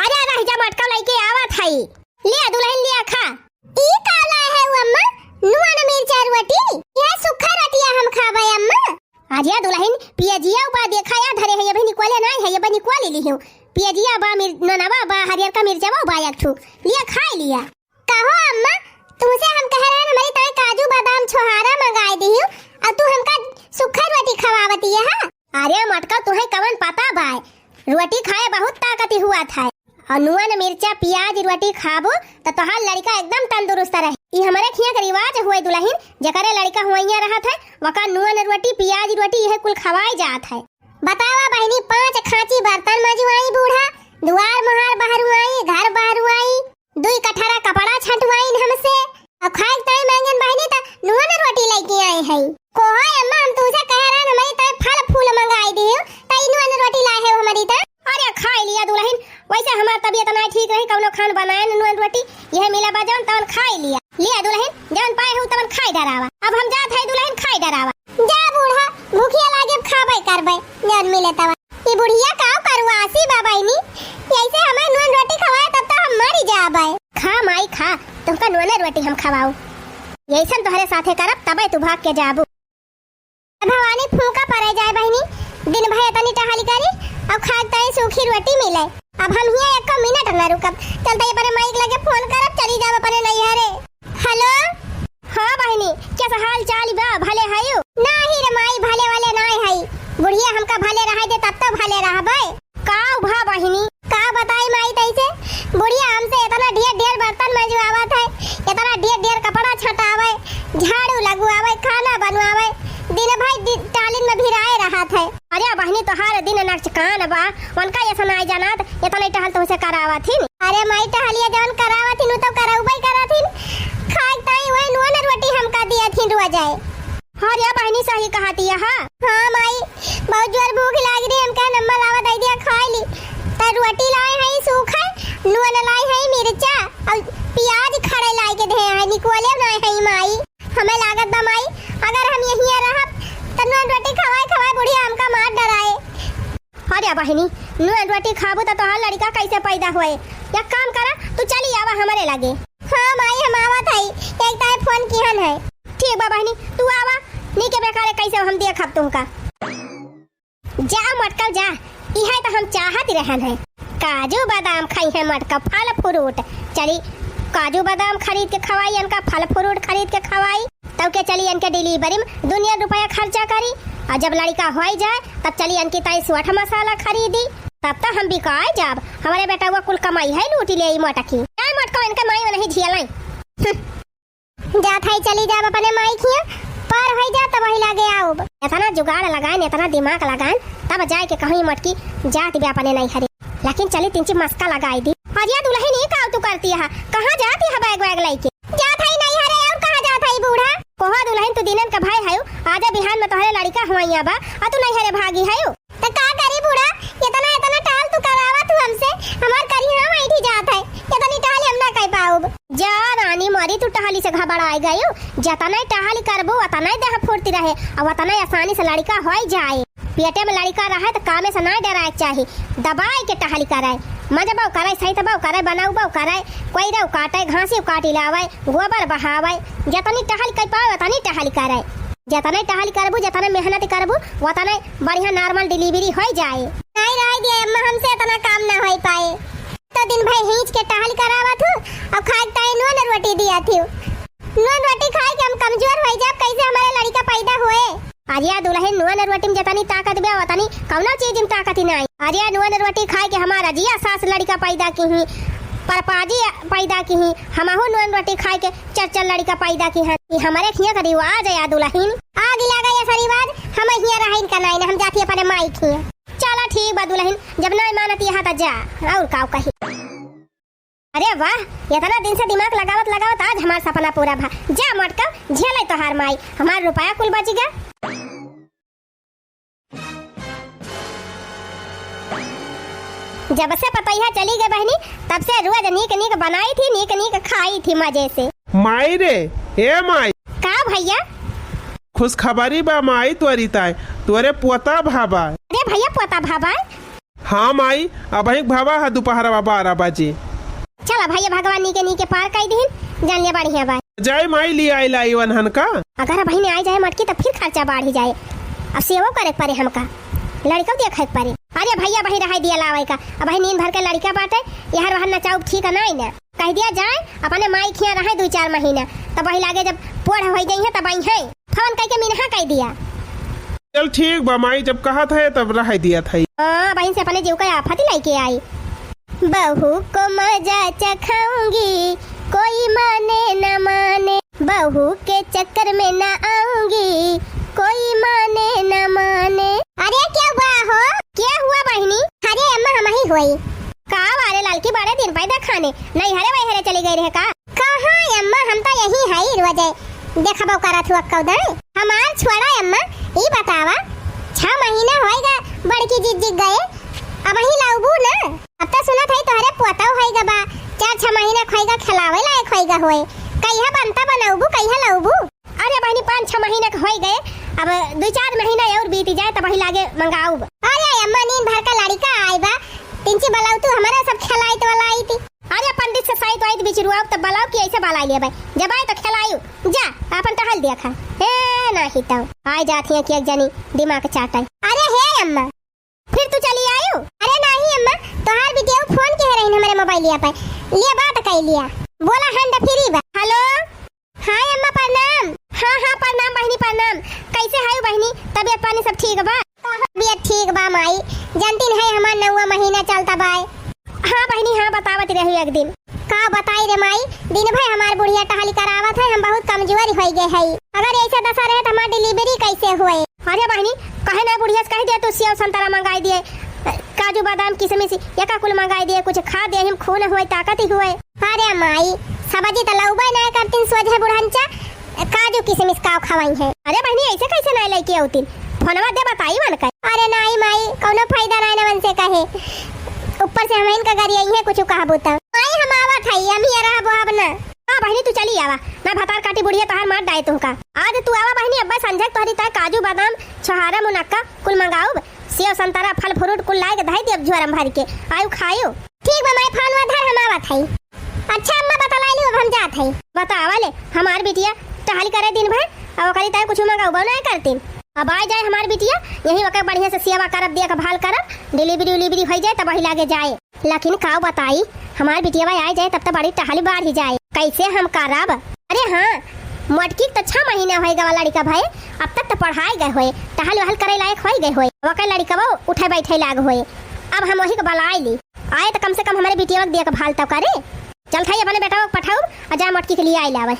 अरे रह जा मटका लइके आवत हई। लिया दुलहिन लिया खा। ई का लाए है वो अम्मा? नुआ न मिर्चा रोटी? यह सूखा रोटिया हम खाबे अम्मा। अरे दुलहिन पियजिया बा देखा या धरे है, अबे निकले नहीं है, अबे निकले ली हूँ। पियजिया बा, मिर-, ननवा बा, हरियर का मिर्चवा बा एक ठू। लिया खाए लिया। कहो अम्मा, तुमसे हम कह रहे हैं हमारी ताई काजू बादाम छोहारा मंगाए दी हूँ, और तू हमका सूखा रोटी खवावती है, हाँ? अरे मटका, तुहे कवन पता बाय, रोटी खाए बहुत ताकती हुआ था। और नून मिर्चा पियाज रोटी खाबो त तोहार लड़का एकदम तंदुरुस्त रहे। ई हमरे खिया के रिवाज हुए दुलहिन, जेकरे लड़का हुआइया रहत है, वका नून रोटी पियाज रोटी यह कुल खवाई जात है। बतावा बहिनी, पाँच खांची बर्तन मजवाई बूढ़ा, दुआर मुहार बहरुआई, घर बहरुआई, दुई कठरा कपड़ा छंटवाइन हमसे, और खाए के ताई मांगन बहिनी त नून रोटी लेके आए हैं। कोहो अम्मा, हम तुमसे कह रहे हैं, हमारी ताई फल फूल मंगाई दी हो, त ई नून रोटी लाए हो हमारी त। अरे खाए लिया दुलहिन, वैसे हमार तबीयत ना ठीक रही, कौनो खान बनाए न नून रोटी, यह मिला बा जौन तौन खाए लिया। लिया दुलहिन, जौन पाए हो तवन खाए डरावा। अब हम जात है दुलहिन खाए डरावा। जा बूढ़ा, भूखिया लागे अब खाबे करबे, जौन मिले तवन। ई बुढ़िया का करुआसी बा बहिनी, ऐसे हमें नून रोटी खवाए तब तो हम मरी जाबे। खा माई खा, तुमका नून रोटी हम खवाऊ। ऐसन तोहरे साथे करब तबे तू भाग के जाबू। भवानी फूंका परे जाए बहिनी, दिन भर तनी टहल करी और खाए ताई सूखी रोटी मिले। अब हम हिया एको मिनट न रुकब, चलते अपने माई के लगे फोन करब, चली जाब अपने नैहरे। हेलो। हाँ बहिनी, कैसा हाल चाल बा? भले हयू? नाही रे माई, भले वाले नाही हई। बुढ़िया हमका भले रहाई दे, तब तो भले रहबे। का भा बहिनी? का बताई माई तैसे? बुढ़िया हमसे इतना ढेर ढेर बर्तन मंजवावत है, इतना ढेर ढेर कपड़ा छटावे, झाड़ू लगवावे, खाना बनवावे, दिन भर दि-, टालिन में भिराए रहत है। अरे बहिनी, तोहार दिन नचकान बा, उनका ऐसा नाई जानत, इतना टहल तुमसे करावत हिन। अरे माई, टहलिया जौन करावत हिन, उ तो करउबे करत हिन। खाए ताई वही नून रोटी हमका दिया थिन रोज आए। अरे बहिनी, सही कहत हिया, हाँ। हाँ माई, बहुत जोर भूख लाग रही, हमका नम्मा लावा दे दिया, खाए ली। त रोटी लाए हई सूखल, नून लाई है, मिर्चा और प्याज खड़े लाई के देहे है, निकोले नाहीं है माई। हमें लागत बा माई, अगर हम यहिया रहब, त नून रोटी खवाए खवाए बुढ़िया हमका मार डराए। अरे बहिनी, नून रोटी खाबू त तोहार लड़िका कैसे पैदा होए? एक काम करा, तू चली आवा हमरे लगे। हाँ माई, हम आवत हई, एक ताए फोन किहन है। ठीक बा बहिनी, तू आवा, नीके बेकारे कैसे हम देखब तुमका। जा मटकव जा, इहे त हम चाहत रहन है। काजू बादाम खाई है मटकव, फल फ्रूट। चली काजू बादाम खरीद के खवाई, इनका फल फ्रूट खरीद के खवाई। तब के चली इनके डिलीवरी में दुनिया रुपया खर्चा करी। और जब लड़िका होई जाए, तब चली इनकी ताई सोठ मसाला खरीदी। तब त हम बिकाए जाब। हमरे बेटवा कुल कमाई है, लूटी ले ई मोटकी। ए मोटको, इनके माई नहीं झेलाई। हम्म। जात हई, चली जाब अपने माई खिया, पर होई जा तब वही लागे आउब। इतना जुगाड़ लगाइन, इतना दिमाग लगाइन, तब जाए के कहूँ मोटकी जात बे अपने नैहरे। लेकिन चली तिनची मस्का लगाई दी। अरे दुलहिन, ई का तू करती है? कहाँ जाती है बैग वैग लइके? जात हई नैहरे, और कहाँ जात हई बूढ़ा? कोहा दुलहिन, तू दिनन का भाई हयू, आजा बिहान में तोहरे लड़िका हुआइया बा, आ तू नैहरे भागी हयू। त का करी बूढ़ा, इतना, इतना टहल तू करावा तू हमसे, हमार करिहा बैठी जात है, इतनी टहल हम ना कर पाउब। जा रानी मोरी, तू टहली से घबराए गयू, जतने टहल करबू, उतने देह फुर्ती रहे, और उतने आसानी से लड़िका होई जाए। पेटे में लड़िका रहे त कामे से ना डराए के चाही, दबाए के टहल करे, मजबो करे, सैतबो करे, बनौबो करे, कोइरो काटे, घासी काटी लावे, गोबर बहावे, जतनी टहल कर पावे, उतनी टहल करे। जतने टहल करबू, जतने मेहनत करबू, उतने बढ़िया normal delivery होई जाए। नहीं रह दिया अम्मा, हमसे इतना काम ना होई पाए। तो दिन भर हींच के टहल करावत हूँ और खाए के ताई नून रोटी दिया थी। नून रोटी खाए के हम कमजोर होई जाब, कैसे हमारे लड़िका पैदा होए? अरे दुलहिन, नून रोटी में जतनी ताकत बा, उतनी कौनो चीज में ताकत ही नहीं। अरे नून रोटी खाए के हमारा जिया सास लड़िका पैदा की ही, परपाजी पैदा की ही, हमहू नून रोटी खाए के चार चार लड़िका पैदा की हैं। ई हमरे हियाँ का रिवाज है या दुलहिन। आग लगा ये रिवाज, हम हियाँ रहिन का नाई ना, हम जाती अपने माई खियाँ। चला ठीक बा दुलहिन, जब नाई मानत यहाँ त जा, और काव कही। अरे वाह, इतना दिन से दिमाग लगावत लगावत आज हमार सपना पूरा भा। जा मोटका, झेले तोहार माई, हमार रुपया कुल बच गया। जब से पतैया चली गई बहिनी, तब से रोज नीक नीक बनाई थी, नीक नीक खाई थी मजे से। माई रे, ए माई। का भैया? खुशखबरी बा माई तोरी ताई, तोरे पोता भाबा। अरे भैया, पोता भाबा? हाँ माई, अबहीं भाबा है दोपहरवा बारह बजे। चला भैया, भगवान नीके नीके पार कई दिहिन, जान ले बढ़िया बा। जाई माई, ले आई लाई वनहन का। अगर अबहीं आई जाए मटकी, तब फिर खर्चा बढ़ी जाए। अब सेवो करे के परे हमका, लड़िका देखे के परे। अरे भैया, अबहीं रहाई दिया लावे का, अबहीं नींद भर के लड़िका बाटे, यहाँ वहाँ नचाउब ठीक नाई ना। कह दिया जाए, अपने माई खिया रहे दुई चार महीना, तब वही लागे जब पोढ़ होई जइहे तब आई है। फोन कइके मिनहा कह दिया। चल ठीक बा माई, जब कहत है तब रह दिया था। हाँ, बहिन से अपने जीव का आफत ही लेके आई। बहू को मजा चखाऊंगी, कोई माने न माने, बहू के चक्कर में न आऊंगी, कोई माने न माने। अरे क्या हुआ हो? क्या हुआ बहिनी? अरे अम्मा, हम ही हुई। का बारे ललकी, बड़े दिन पैदा खाने, नैहरे वैहरे चली गई रहे का? कहाँ अम्मा, हम तो यही है रोजे देखबो करत हुआ कौदन। हमार छोड़ा अम्मा, ई बतावा, छह महीना होइगा बड़की जिज्जी गए, अबहीं लौबू ना? अब तो सुनत है तोहरे पोतौ होइगा बा, चार छह महीना खोइगा, खिलावे लायक होइगा होए, कहिया बनता बनौबू, कहिया लौबू? अरे बहिनी, पाँच छह महीना के होई गए, अब दुई चार महीना और बीती जाए तब वही लागे मंगाउब। अरे अम्मा, नींद भर का लड़िका आई बा, तिनची बलाऊ तू हमारा सब खिलाई तो लाई थी। अरे पंडित से साइत वाइत बिचरुआ तब बलाऊ कि ऐसे बलाई ले भाई, जब आए तो खिलायू, जा अपन टहल दिया खा। ए नाही तो आए जात हिया कि एक जनी दिमाग चाटे। अरे हे अम्मा, फिर तू चली आयू? अरे नाही अम्मा, तोहार बिटिया फोन के रही हमारे मोबाइलिया पे, लिया बात कर लिया, बोला hand free बा। हेलो। हाँ अम्मा प्रणाम। हाँ हाँ प्रणाम बहिनी प्रणाम। कैसे है बहिनी, तबियत पानी सब ठीक बा? तबियत ठीक बा माई, जानती है हमार नौवा महीना चलता बाय। हाँ बहिनी हाँ, बतावत रही एक दिन। का बताई रे माई, दिन भर हमार बुढ़िया टहली करावत है, हम बहुत कमजोर हो गए है। अगर ऐसे दशा रहे तो हमार delivery कैसे हुए? अरे बहिनी, कहे ना बुढ़िया से कह दे तू सेव संतरा मंगाई दिए, काजू बादाम किशमिश एका कुल मंगाई दिए, कुछ खा दे, हम खून हुए ताकत ही हुए। अरे माई, सब्जी त लउबे ना करतीन, सोझे बुढ़ंचा काजू किशमिश का खवाई है। अरे बहिनी, ऐसे कैसे नहीं लेके आउतीन? फोनवा दे बताई मन का। अरे नाई माई, कौनो फायदा नहीं ना मन से कहे। ऊपर से हमहिन का गरियइहें कुछ कहबू त। माई हम आवत हई, हम ही रहबो अब ना। हाँ बहिनी तू चली आवा, ना भतार काटी बुढ़िया तोहार मार डाए तुहका। आज तू आवा बहिनी, अब्बे संझक तोहरी ताई काजू बादाम, छोहारा, मुनक्का कुल मंगाउब, सेव संतरा फल फ्रूट कुल लाए के धई देब झोरम भर के, आयु खायु। ठीक बा माई, फोनवा धर हम आवत हई। अच्छा अम्मा बतलाइली, अब हम जात हई। बतावा ले, हमार बिटिया टहल करे दिन भर, अब ओकरी ताई कुछ मंगाउबो ना करतीन। अब आ जाए हमार बिटिया, यही ओकर बढ़िया से सेवा करब, देखभाल करब, डिलीवरी उलीवरी होइ जाए तब वही लागे जाए। लेकिन का बताई, हमार बिटिया आ जाए तब तो बड़ी टहल बढ़ ही जाए। कैसे हम करब? अरे हाँ, मोटकी के तो छह महीना होइ गवा लड़िका भए, अब तक तो पढ़ाए गए होए, टहल वहल करे लायक होइ गए होए, ओकर लड़िकवा उठे बैठे लाग होए। अब हम वही के बलाए ली, आए तो कम से कम हमारे बिटिया के देखभाल तो करे। चल थाई अपने बेटा को पठाउब और जा मोटकी के लिए आए लावे।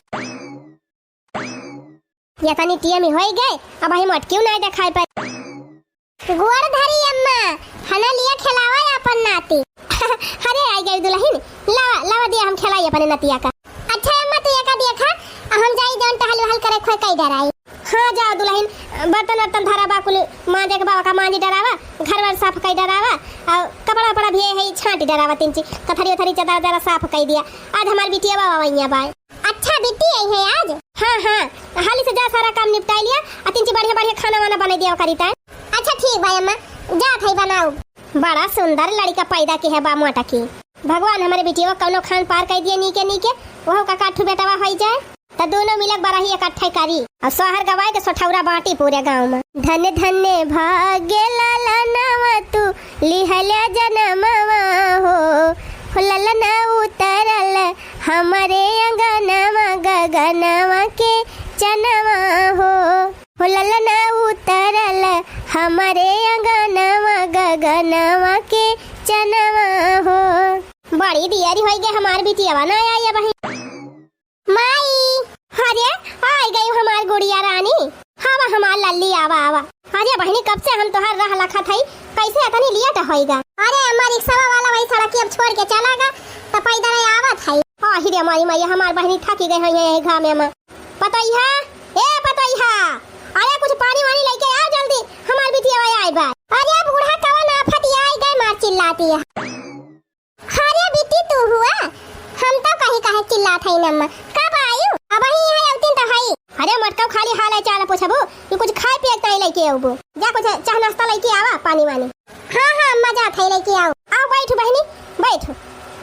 ये तनी टीएम ही होई गए, अब वही मोटकी नहीं देखाई पर। गोड़ धरी अम्मा, हना लिया खेलावा अपन नाती। अरे आई गई दुल्हन, लावा, लावा दिया हम खेलाई अपने नतिया का। अच्छा अम्मा तू एका दिया खा, आ हम जाई जौन टहल वहल करे खोए कई डराई। हाँ जाओ दुल्हन, बर्तन वर्तन धरा बा कुल मांजे के बाबा का मांजी डरावा, घर वर साफ कई डरावा, और कपड़ा उपड़ा भी है छांटी डरावा, तीन चीज कथरी उथरी चदरा जरा साफ कई दिया। आज हमार बिटिया बाबा वैया बाय। अच्छा बिट्टी आई है आज? हाँ हाँ, हाली से जा सारा काम निपटाई लिया, आ तीन चीज बढ़िया बढ़िया खाना वाना बना दिया करी ताई। अच्छा ठीक बा अम्मा, जा थाई बनाऊ। बड़ा सुंदर लड़िका पैदा की है बा मोटकी। भगवान हमारे बिटिया कौनो खान पार कर दिए नीके नीके, वह का काठू बेटवा होई जाए, त दोनों मिलक बरही इकट्ठे करी। और सोहर गवाए के सोठौरा बांटी पूरे गाँव में। धन्य धन्य भाग्य लालनवा तू लिहल्या जनमवा हो, हो ललना उतरल हमरे अंगनवा गगनवा के चनवा हो। हो ललना उतरल हमरे अंगनवा गगनवा के चनवा हो। बड़ी दियरी होई गे हमार बिटियावा ना आई अबही। माई, अरे आई गई हमार गुड़िया रानी। आवा हमार लल्ली, आवा आवा। अरे बहिनी कब से हम तोहार राह लखत हई, कैसे इतनी लेट होई गा? अरे अम्मा रिक्शावा वाला वही सड़क अब छोड़ के चला गा, तो पैदल आवत हई। आही रे माई माई हमार बहिनी थकी गई है यही घामे में। पतोहिया, ए पतोहिया, अरे कुछ पानी वानी लेके आओ जल्दी, हमार बिटिया आई बा। अरे बूढ़ा कवन आफत आई गए मार चिल्लाती है। अरे बिट्टी तू हुआ, हम तो कहीं काहे चिल्लात हई नम्मा, कब आयु? अबही यहाँ अवतिन तो हई। अरे मोटकऊ खाली हाल है चाल पूछबू कि कुछ खाए पिए के नहीं लेके अउबू, जा कुछ चाह नाश्ता लेके आवा पानी वानी। हाँ हाँ अम्मा जात हई लेके आऊ। आओ बैठू बहिनी बैठू,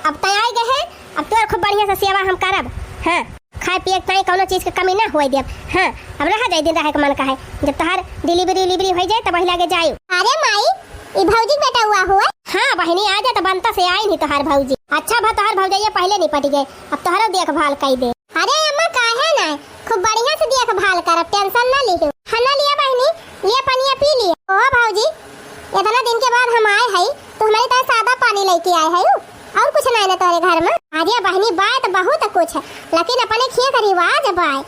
अब तय आई गए है, अब तोर खूब बढ़िया से सेवा हम करब। हाँ। खाए पिए के ताई कौनो चीज के कमी ना होए देब। हाँ, अब रहा जाए दिन रहे के मन का है, जब तोहार डिलीवरी उलीवरी होई जाए तब वही लागे जाए। अरे माई, ई भौजी के बेटा हुआ हुआ? हाँ बहिनी, आ जा तो बनता से आई नहीं तोहार भौजी। अच्छा भा तोहार भौजैया पहले निपट गए, अब तोहरो देखभाल कई दे। अरे अम्मा काहे ना, खूब बढ़िया से देखभाल करब, टेंशन ना लिहो। हाँ ना लिया बहिनी, लिया पनिया पी लिया। ओहो भौजी, इतना दिन के बाद हम आए हई, तो हमारे तरह सादा पानी लेके आए हई। और कुछ नाई ना तोरे घर में? अरे बहिनी, बात बहुत कुछ है, लेकिन अपने खिया का रिवाज बाय।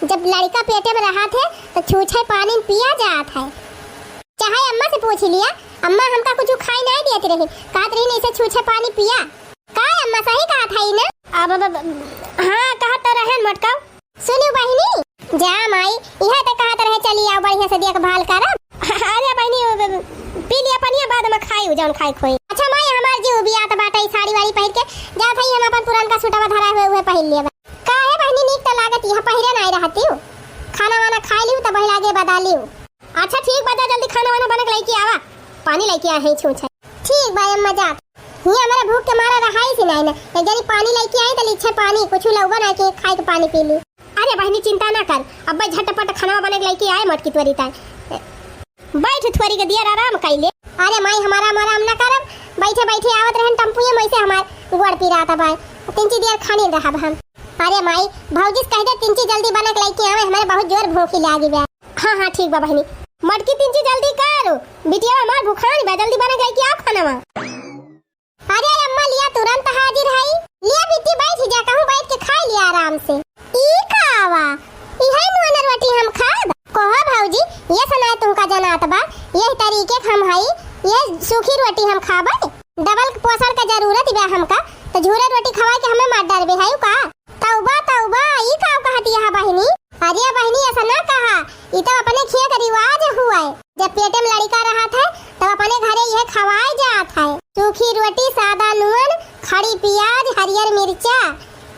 जब लड़का पेटे में रहत है, तो छूछे पानी पिया जात है। चाहे अम्मा से पूछ लिया, अम्मा हमका कुछ खाई नाई देत रही, कहत रही, "ऐसे छूछे पानी पिया।" का अम्मा सही कहत है ना? अब, अब, अब, हाँ, कहत तो रहन मोटकऊ। सुनू बहिनी, जा माई, इहे तो कहत रहे, चली आओ, बढ़िया से देखभाल करब। अरे बहिनी, उ, उ, पी लिया पनिया, बाद में खाई, जौन खाए खोई। अच्छा माई, हमार जीव बियात बाटे, ई साड़ी वाड़ी पहिर के जात हई, हम अपन पुरानका सूटवा धरा हुए, उहे पहिर लेब। काहे बहिनी, नीक तो लागत, यहाँ पहिरे नाई रहती हूँ, खाना वाना खाई लिहू, तब वही लागे बदा लिहू। अच्छा ठीक बा, जा जल्दी खाना वाना बना के लेके आवा, पानी लेके आ है छूछ है। ठीक बा अम्मा, जात। ये हमारे भूख के मारा रहाई से नाई ना, एक जनी पानी लेके आई तो लीछे पानी, कुछ लउबा ना के खाए के पानी पी ली। अरे बहिनी, चिंता ना कर, अब्बे झटपट खाना बने के लेके आए, मोटकी तोरी ताई। बैठ, थोरी के दियर आराम कइले। अरे माई, हमारा आराम ना करब, बैठे बैठे आवत रहन टेम्पुए में, ऐसे हमार गोड़ पिरात बाय, तीन चार दियर खानी रहब हम। अरे माई, भौजी से कह दे, तीन चार जल्दी बने के लेके आवे, हमारे बहुत जोर भूखी लागी बा। हाँ, हाँ, ठीक बा बहिनी, मोटकी तीन चार जल्दी कर, बिटिया हमार भुखान बा, जल्दी बने के लेके आओ खाना। अरे अम्मा, लिया तुरंत हाजिर हई। लिया बिट्टी, बैठ जा, कहूँ बैठ के खाई लिया आराम से। ई का आवा? ई है नून रोटी हम खाब? कहो भौजी, ये सुनाए तुमका जनात बा, ये तरीके के हम हई, ये सूखी रोटी हम खाबे। डबल पोषण के जरूरत बा हमका, तो झूरे रोटी खवाए के हमें मार डरबे है का? तौबा, तौबा, ई का कहत यह बहिनी? अरे बहिनी, ऐसा ना कहा, ई तो अपने खिया के रिवाज हुआ है। जब पेटे में लड़का रहत है, तब अपने घरे यह खवाए जात है। सूखी रोटी, सादा नून, खड़ी पियाज, हरियर मिर्चा,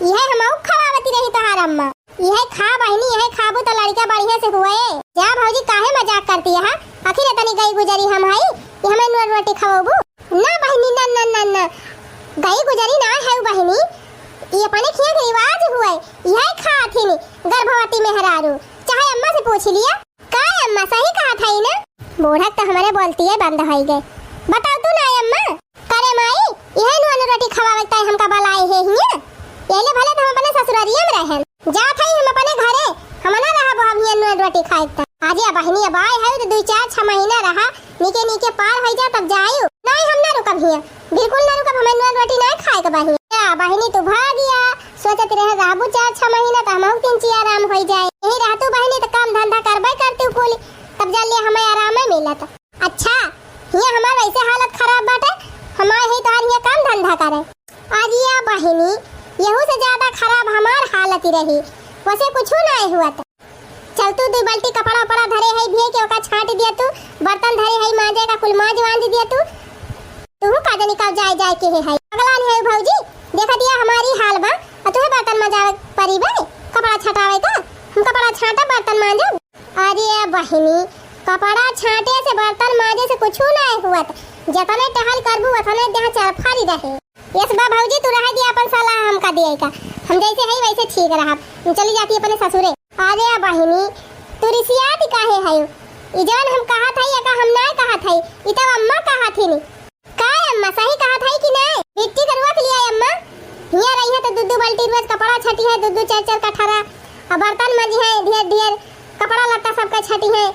इहे हमहू खवावती रही तोहार अम्मा। इहे खा बहिनी, इहे खाबू त लड़िका बढ़िया से हुए। जा भौजी, काहे मजाक करती है? आखिर इतनी गई गुजरी हम हई कि हमें नून रोटी खवाबू? ना बहिनी, ना, ना, ना, ना। गई गुजरी ना है बहिनी, ये अपने खिया के रिवाज हुए, इहे खाथिन गर्भवती मेहरारू। चाहे अम्मा से पूछ लिया। का अम्मा, सही कहत हई ना? बूढ़क त हमरे बोलतिये बंद होइ गए। बताउ तू ना अम्मा। करे माई, इहे नून रोटी खवावे ताई हमका बलाए हे हियाँ। यहिले भले त हम अपने ससुररिये में रहेन। जात हई हम अपने घरे, हम ना रहब अब हियाँ नून रोटी खाए त। आजे बहिनी अब आए है त दुइ चार छह महीना रहा, नीके नीके पार होइ जा तब जायु। नाहीं, हम ना रुकब हियाँ, बिल्कुल ना रुकब, हमें नून रोटी नाहीं खाए के बा हियाँ। या बहिनी तू भागिया, सोचत रहे रहबू चार छह महीना त हमहू तीन ची आराम होइ जाए। यही रहतू बहिनी त काम धंधा करबे करतू कुल, तब जा ले हमें आराम मिलत। अच्छा, हियाँ हमार वैसे हालत खराब बाटे, हमार ही तोहार हियाँ काम धंधा करे। अरे या बहिनी, यहू से ज्यादा खराब हमार हालत ही रही, वैसे कुछू नाहीं हुआ त। चल तू दुइ बाल्टी कपड़ा उपड़ा धरे है भिए के ओका छाँट दिया तू, बर्तन धरे है माँजे का कुल माँज वाँज दिया तू। तू का जानी कब जाए जाए के है, है। पगलान है भौजी, देखा दिया हमारी हाल बा, और तुहे बर्तन मजावे परी बे, कपड़ा छटावे का, हम कपड़ा छाँटब बर्तन माँजब। अरे बहिनी, कपड़ा छाँटे से बर्तन माँजे से कुछू नाहीं हुअत, जतने टहल करबू वतने देह चरफरी रहे। यस बा भौजी, तू रहे दिया अपन सलाह हमका दिए का, हम जैसे है वैसे ठीक रहब, हम चली जाती अपने ससुरे। अरे बहिनी, तू रिसियात काहे है? ई जौन हम कहत है एका हम नाहीं कहत है, ई तब अम्मा कहत ही। का अम्मा, सही कहत है कि नाहीं? बिट्टी के रोक लिया अम्मा, हियाँ रही है तो दू दू बाल्टी रोज कपड़ा छटी है, दू दू चार चार कठरा, और बर्तन मंजी है, ढेर ढेर कपड़ा लत्ता सबका छटी है,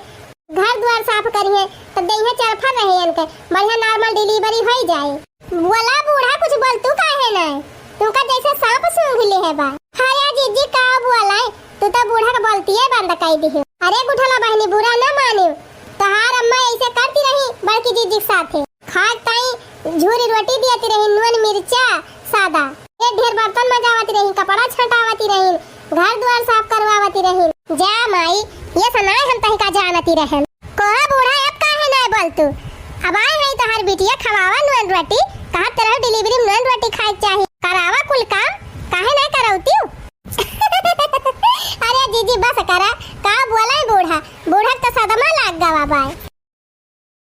घर द्वार साफ करी है, तब देह चरफर रहे इनके, बढ़िया normal delivery होइ जाए। बोला बूढ़ा, कुछ बोलतू काहे नाहीं? तुमका जैसे सांप सूंघ ले है बा। अरे जिज्जी का बोला है, तू तो बूढ़ा के बोलतिये बंद कर दी है। अरे गुठला बहिनी बुरा न मानियो, तोहार अम्मा ऐसे करती रही बड़की जिज्जी के साथे। खाए ताई झूरी रोटी दियती रही, नून मिर्चा सादा। ये ढेर बर्तन मजावती रही, कपड़ा छटावती रही, घर द्वार साफ करवावती रही। जा माई, ये सनाए हम तहिका जानती रहन। कोहा बूढ़ा, अब काहे नाय बोलतू? अब आए हैं तोहार बिटिया खवावा नून रोटी, कहत रहो delivery में नून रोटी खाए के चाही। करावा कुल काम, काहे नाय